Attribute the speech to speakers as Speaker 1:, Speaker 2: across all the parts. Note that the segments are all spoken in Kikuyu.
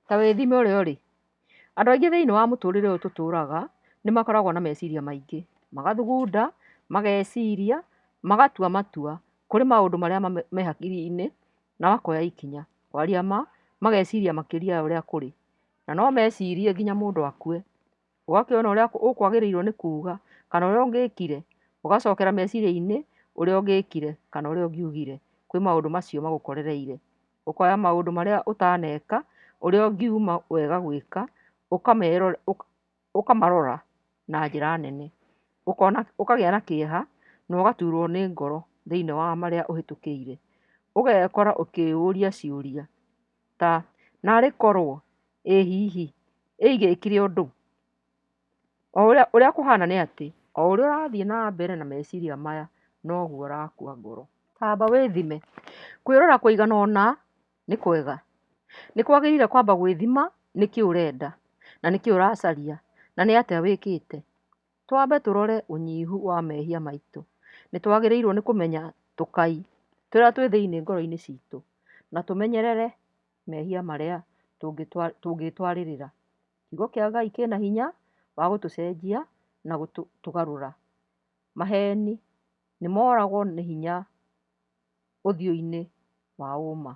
Speaker 1: Ta wĩthime ũrĩa ũrĩ. Andũ aingĩ thĩinĩ wa mũtũrĩre ũyũ tũtũraga nĩ makoragwo na meciria maingĩ, magathugunda, mageciria, magatua matua kũrĩ maũndũ marĩa me hakiri-inĩ na makoya ikinya. Kwaria ma, mageciria makĩria ya ũrĩa kũrĩ. Na no mecirie nginya mũndũ akue. Ũgakĩona ũrĩa ũkwagĩrĩirwo nĩ kuga kana ũrĩa ũngĩkire, ũgacokera meciria-inĩ ũrĩa ũngĩkire kana ũrĩa ũngiugire kwĩ maũndũ macio magũkorereire. Ũkoya maũndũ marĩa ũtaneka, ũrĩa ũngiuma wega gwĩka, ũkamarora na njĩra nene. Ũkona, ũkagĩa na kĩeha na ũgaturwo nĩ ngoro thĩinĩ wa marĩa ũhĩtũkĩire. Ũgekora ũkĩyũria ciũria ta, narĩ korwo, ĩ hihi, ĩ ingĩkire ũndũ. O ũrĩa, ũrĩa kũhana nĩ atĩ, o ũrĩa ũrathiĩ na mbere na meciria maya, noguo ũrakua ngoro. Tamba wĩthime. Kwĩrora kũigana ũna nĩ kwega. Nĩ kwagĩrĩire kwamba gwĩthima nĩkĩ ũrenda, na nĩkĩ ũracaria, na nĩ atĩa wĩkĩte. Twambe tũrore ũnyihu wa mehia maitũ. Nĩ twagĩrĩirwo nĩ kũmenya tũkai tũrĩa twĩ thĩinĩ ngoro-inĩ citũ, na tũmenyerere mehia marĩa tũngĩtwarĩrĩra. Kiugo kĩa Ngai kĩna hinya wa gũtũcenjia na gũtũgarũra. Maheni nĩ moragwo nĩ hinya ũthiũ-inĩ wa ũma.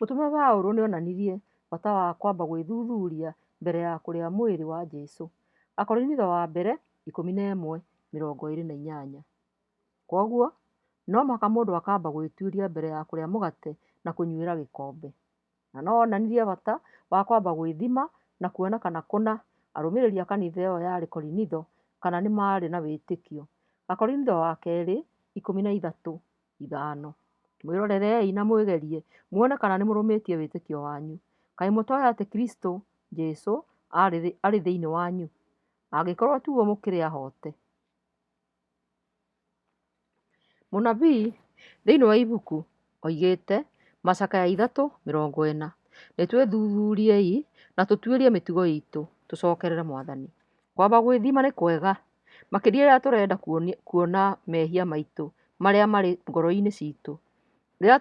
Speaker 1: Mũtũmwo Paũlũ nĩonanirie bata wa kwamba gwĩthuthuria mbere ya kũrĩa mwĩrĩ wa Jesũ. Akorinitho wa mbere 11:28. Kwoguo, no mũhaka mũndũ akamba gwĩtuĩria mbere ya kũrĩa mũgate na kũnyuĩra gĩkombe. Na no onanirie bata wa kwamba gwĩthima na kuona kana kũna arũmĩrĩri a kanitha ĩyo yarĩ Korinitho kana nĩ maarĩ na wĩtĩkio. Akorinitho wa kerĩ 13:5. Mwĩrorerei na mwĩgerie muone kana nĩ mũrũmĩtie wĩtĩkio wanyu. Kaĩ mũtoĩ atĩ Kristo Jesũ arĩ thĩinĩ wanyu? Angĩkorwo tiguo mũkĩrĩ ahoote. Mũnabii thĩinĩ wa ibuku oigĩte Macakaya 3:40, nĩtwĩthuthuriei na tũtuĩrie mĩtugo itũ tũcokerere Mwathani. Kwamba gwĩthima nĩ kwega, makĩria rĩrĩa tũrenda kuona mehia maitũ marĩa marĩ ngoro-inĩ citũ. Rĩrĩa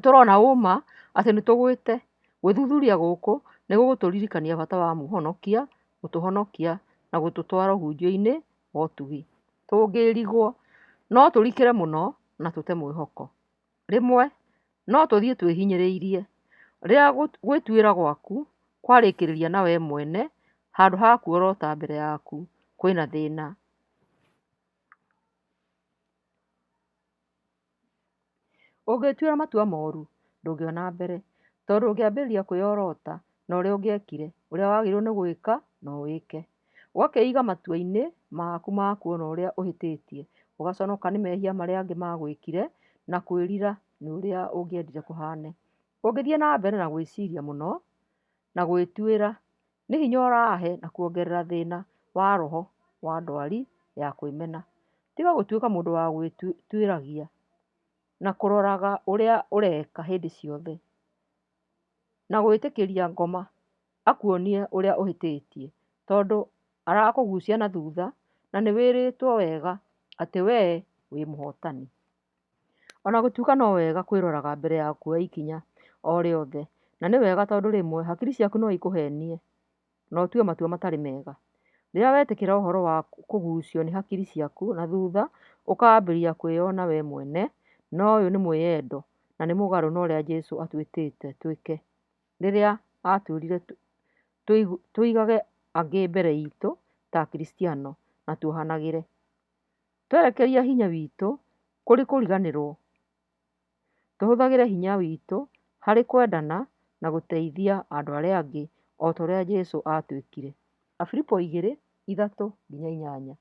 Speaker 1: tũrona ũma atĩ nĩtũgwĩte, gwĩthuthuria gũkũ nĩgũgũtũririkania bata wa Mũhonokia gũtũhonokia na gũtũtwara ũhunjio-inĩ wa ũtugi. Tũngĩrigwo, no tũrikĩre mũno na tũte mwĩhoko. Rĩmwe, no tũthiĩ twĩhinyĩrĩirie. Rĩrĩa gwĩtuĩra gwaku kwarĩkĩrĩria na we mwene handũ ha kuorota mbere yaku, kwĩna thĩna. Ũngĩĩtuĩra matua moru, ndũngĩona mbere, tondũ ũngĩambĩrĩria kwĩorota na ũrĩa ũngĩekire, ũrĩa wagĩrĩirwo nĩ gwĩka no wĩke. Ũgakĩiga matua-inĩ maku ma kuona ũrĩa ũhĩtĩtie, ũgaconoka nĩ mehia marĩa angĩ magwĩkire na kwĩrira nĩ ũrĩa ũngĩendire kũhane. Ũngĩthiĩ na mbere na gwĩciria mũno na gwĩtuĩra, nĩ hinya ũrahe na kuongerera thĩna wa roho wa ndwari ya kwĩmena. Tiga gũtuĩka mũndũ wa gwĩtuĩragia na kũroraga ũrĩa ũreka hĩndĩ ciothe, na gwĩtĩkĩria ngoma akuonie ũrĩa ũhĩtĩtie, tondũ arakũgucia na thutha na nĩwĩrĩtwo wega atĩ wee wĩ mũhotani. Ona gũtuĩka no wega kwĩroraga mbere ya kuoya ikinya o rĩothe, na nĩ wega tondũ rĩmwe hakiri ciaku no ikũhenie na ũtue matua matarĩ mega. Rĩrĩa wetĩkĩra ũhoro wa kũgucio nĩ hakiri ciaku na thutha, ũkambĩrĩria kwĩona we mwene, na ũyũ nĩ mwĩyendo na nĩ mũgarũ na ũrĩa Jesũ atwĩtĩte twĩke rĩrĩa atwĩrire tũigage angĩ mbere itũ ta Akristiano na tuohanagĩre. Twerekeria hinya witũ kũrĩ kũriganĩrwo, tũhũthagĩre hinya witũ harĩ kwendana na gũteithia andũ arĩa angĩ o ta ũrĩa Jesũ atwĩkire. Afilipo 2:3-8.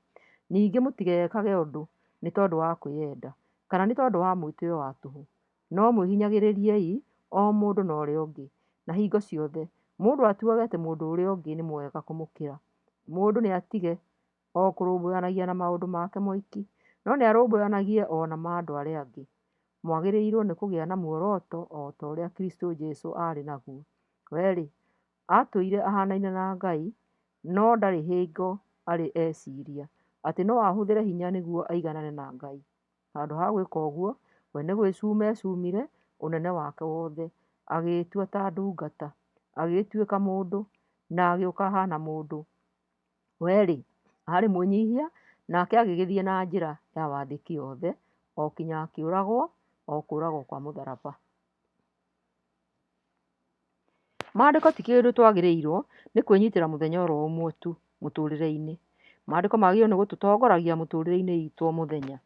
Speaker 1: Ningĩ mũtigekage ũndũ nĩ tondũ wa kwĩenda, kana nĩ tondũ wa mwĩtĩo wa tũhũ, no mwĩhinyagĩrĩriei o mũndũ na ũrĩa ũngĩ, na hingo ciothe mũndũ atuage atĩ mũndũ ũrĩa ũngĩ nĩ mwega kũmũkĩra. Mũndũ nĩatige o kũrũmbũyanagia na maũndũ make moiki, no nĩarũmbũyanagie o na ma andũ arĩa angĩ. Mwagĩrĩirwo nĩ kũgĩa na muoroto o ta ũrĩa Kristũ Jesũ aarĩ naguo. We-rĩ, aatũire ahaanaine na Ngai, no ndarĩ hingo arĩ eciria atĩ no ahũthĩre hinya nĩguo aiganane na Ngai. Handũ ha gwĩka ũguo, we nĩ gwĩcuma eecumire ũnene wake wothe, agĩĩtua ta ndungata, agĩgĩtuĩka mũndũ, na agĩũka ahana mũndũ. We-rĩ, arĩ mwĩnyihia, nake agĩgĩthiĩ na njĩra ya wathĩki yothe, o kinya akĩũragwo, o kũũragwo kwa mũtharaba. Maandĩko ti kĩndũ twagĩrĩirwo nĩ kwĩnyitĩra mũthenya oro ũmwe tu mũtũrĩre-inĩ. Maandĩko magĩrĩirwo nĩ gũtũtongoragia mũtũrĩre-inĩ itũ o mũthenya.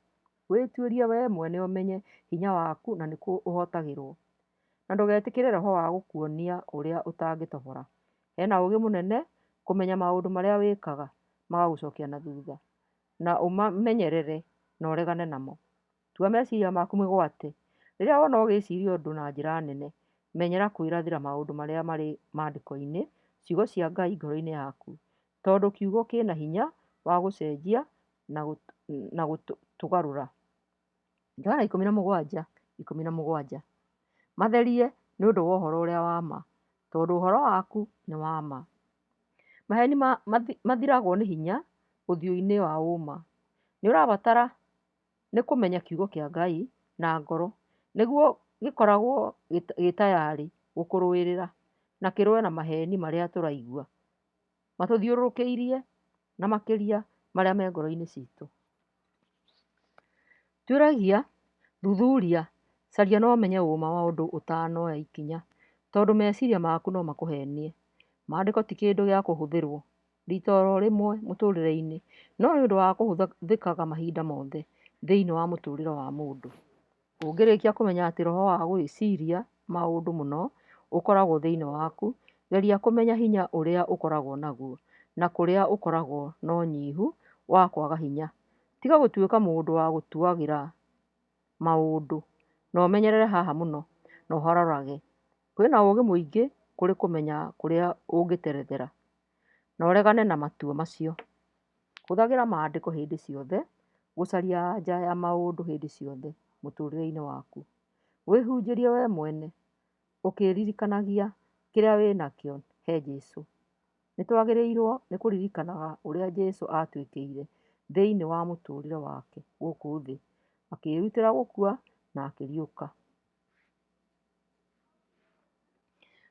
Speaker 1: Wĩtuĩrie we mwene ũmenye hinya waku na nĩkũ ũhotagĩrwo. Na ndũgetĩkĩre roho wa gũkuonia ũrĩa ũtangĩtobora. Hena ũgĩ mũnene kũmenya maũndũ marĩa wĩkaga magagũcokia na thutha, na ũmamenyerere na ũregane namo. Tua meciria maku mĩgwate. Rĩrĩa wona ũgĩciria ũndũ na njĩra nene, menyera kwĩrathĩra maũndũ marĩa marĩ maandĩko-inĩ, ciugo cia Ngai ngoro-inĩ yaku, tondũ kiugo kĩna hinya wa gũcenjia na gũtũgarũra. Johana 17:17. Matherie nĩ ũndũ wa ũhoro ũrĩa wa ma, tondũ ũhoro waku nĩ wa ma. Maheni mathiragwo nĩ hinya ũthiũ-inĩ wa ũma. Nĩ ũrabatara nĩ kũmenya kiugo kĩa Ngai na ngoro nĩguo gĩkoragwo gĩ tayarĩ gũkũrũĩrĩra na kĩrũe na maheni marĩa tũraigua matũthiũrũrũkĩirie na makĩria marĩa me ngoro-inĩ citũ. Tuĩragia, thuthuria, caria na ũmenye ũma wa ũndũ ũtanoya ikinya, tondũ meciria maku no makũhenie. Maandĩko ti kĩndũ gĩa kũhũthĩrwo rita oro rĩmwe mũtũrĩre-inĩ, no nĩ ũndũ wa kũhũthĩkaga mahinda mothe thĩinĩ wa mũtũrĩre wa mũndũ. Ũngĩrĩkia kũmenya atĩ roho wa gwĩciria maũndũ mũno ũkoragwo thĩinĩ waku, geria kũmenya hinya ũrĩa ũkoragwo naguo na kũrĩa ũkoragwo na ũnyihu wa kwaga hinya. Tiga gũtuĩka mũndũ wa gũtuagĩra maũndũ, na ũmenyerere haha mũno na ũharorage. Kwĩna ũgĩ mũingĩ kũrĩ kũmenya kũrĩa ũngĩterethera, na ũregane na matua macio. Hũthagĩra maandĩko hĩndĩ ciothe gũcaria anja ya maũndũ hĩndĩ ciothe mũtũrĩre-inĩ waku. Wĩhunjĩrie we mwene ũkĩĩririkanagia kĩrĩa wĩnakĩo he Jesũ. Nĩtwagĩrĩirwo nĩ kũririkanaga ũrĩa Jesũ atwĩkĩire thĩinĩ wa mũtũrĩre wake gũkũ thĩ, akĩĩrutĩra gũkua na akĩriũka.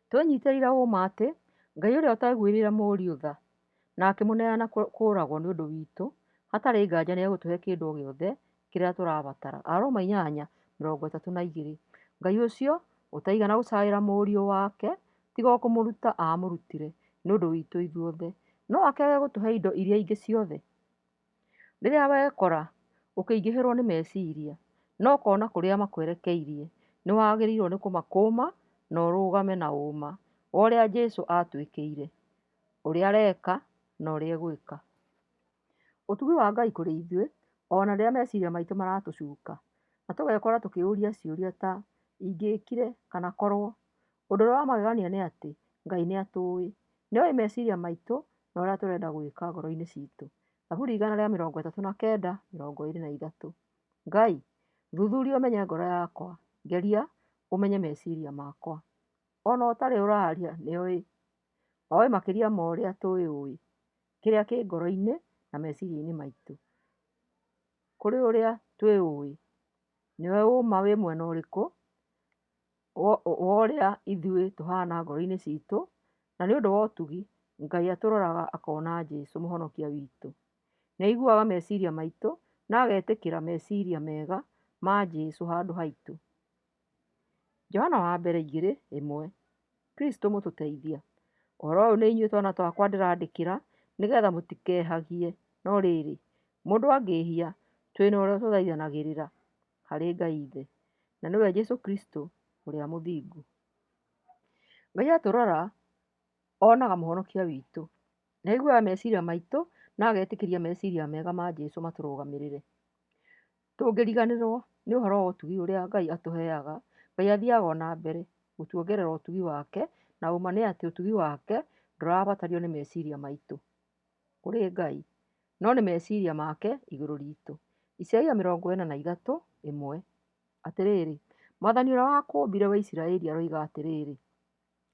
Speaker 1: Twĩnyitĩrĩire ũma atĩ Ngai ũrĩa ũtaiguĩrĩire Mũriũ tha na akĩmũneana kũũragwo nĩ ũndũ witũ, hatarĩ nganja nĩegũtũhe kĩndũ o gĩothe kĩrĩa tũrabatara. Aroma 8:32. Ngai ũcio ũtaigana gũcaĩra Mũriũ wake tiga o kũmũruta aamũrutire nĩ ũndũ witũ ithuothe, no akĩage gũtũhe indo iria ingĩ ciothe? Rĩrĩa wekora ũkĩingĩhĩrwo nĩ meciria na ũkona kũrĩa makwerekeirie, nĩwagĩrĩirwo nĩ kũmakũma na ũrũgame na ũma wa ũrĩa Jesũ atwĩkĩire, ũrĩa areka na ũrĩa egwĩka. Ũtugi wa Ngai kũrĩ ithuĩ ona rĩrĩa meciria maitũ maratũcuka na tũgekora tũkĩũria ciũria ta ingĩkire kana korwo. Ũndũ ũrĩa wa magegania nĩ atĩ Ngai nĩatũĩ. Nĩoĩ meciria maitũ na ũrĩa tũrenda gwĩka ngoro-inĩ citũ. Thaburi 139:23. Ngai, thuthuria ũmenye ngoro yakwa, ngeria ũmenye meciria makwa. Ona ũtarĩ ũraria nĩoĩ. Oĩ makĩria ma ũrĩa twĩũĩ, kĩrĩa kĩ ngoro-inĩ na meciria-inĩ maitũ kũrĩ ũrĩa twĩũĩ. Nĩoĩ ũma wĩ mwena ũrĩkũ wa ũrĩa ithuĩ tũhana ngoro-inĩ citũ, na nĩ ũndũ wa ũtugi Ngai atũroraga akona Jesũ mũhonokia witũ. Nĩaiguaga meciria maitũ na agetĩkĩra meciria mega ma Jesũ handũ haitũ. Johana wa mbere 2:1. Kristo mũtũteithia. Ũhoro ũyũ nĩ inyuĩ twana twakwa ndĩrandĩkĩra nĩgeetha mũtikehagie, no rĩrĩ, mũndũ angĩĩhia, twĩ na ũrĩa ũtũthaithanagĩrĩra harĩ Ngai Ithe, na nĩwe Jesũ Kristo ũrĩa mũthingu. Ngai atũrora onaga mũhonokia witũ. Nĩaiguaga meciria maitũ na agetĩkĩria meciria mega ma Jesũ matũrũgamĩrĩre. Tũngĩriganĩrwo nĩ ũhoro wa ũtugi ũrĩa Ngai atũheaga, Ngai athiaga o na mbere gũtuongerera ũtugi wake, na ũma nĩ atĩ ũtugi wake ndũrabatario nĩ meciria maitũ kũrĩ Ngai, no nĩ meciria make igũrũ ritũ. Isaia 43:1. Atĩrĩrĩ, Mwathani ũrĩa wakũũmbire wee Isiraeli aroiga atĩrĩ,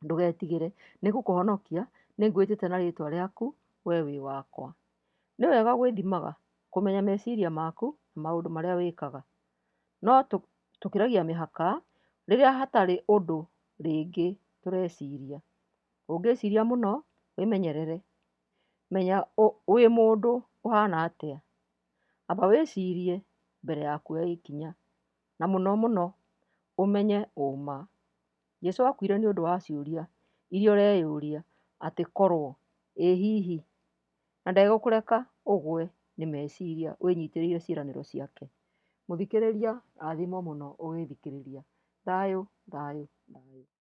Speaker 1: Ndũgetigĩre, nĩngũkũhonokia, nĩngwĩtĩte na rĩĩtwa rĩaku, wee wĩ wakwa. Nĩ wega gwĩthimaga, kũmenya meciria maku na maũndũ marĩa wĩkaga. No tũkĩragia mĩhaka rĩrĩa hatarĩ ũndũ rĩngĩ tũreciria. Ũngĩciria mũno, wĩmenyerere. Menya wĩ mũndũ ũhana atĩa. Amba wĩcirie mbere ya kuoya ikinya, na mũno mũno ũmenye ũma. Jesũ akuire nĩ ũndũ wa ciũria iria ũreyũria atĩ korwo, ĩ hihi, na ndegũkũreka ũgwe nĩ meciria wĩnyitĩrĩire ciĩranĩro ciake. Mũthikĩrĩria, rathimwo mũno ũgĩthikĩrĩria. Thayũ, thayũ, thayũ.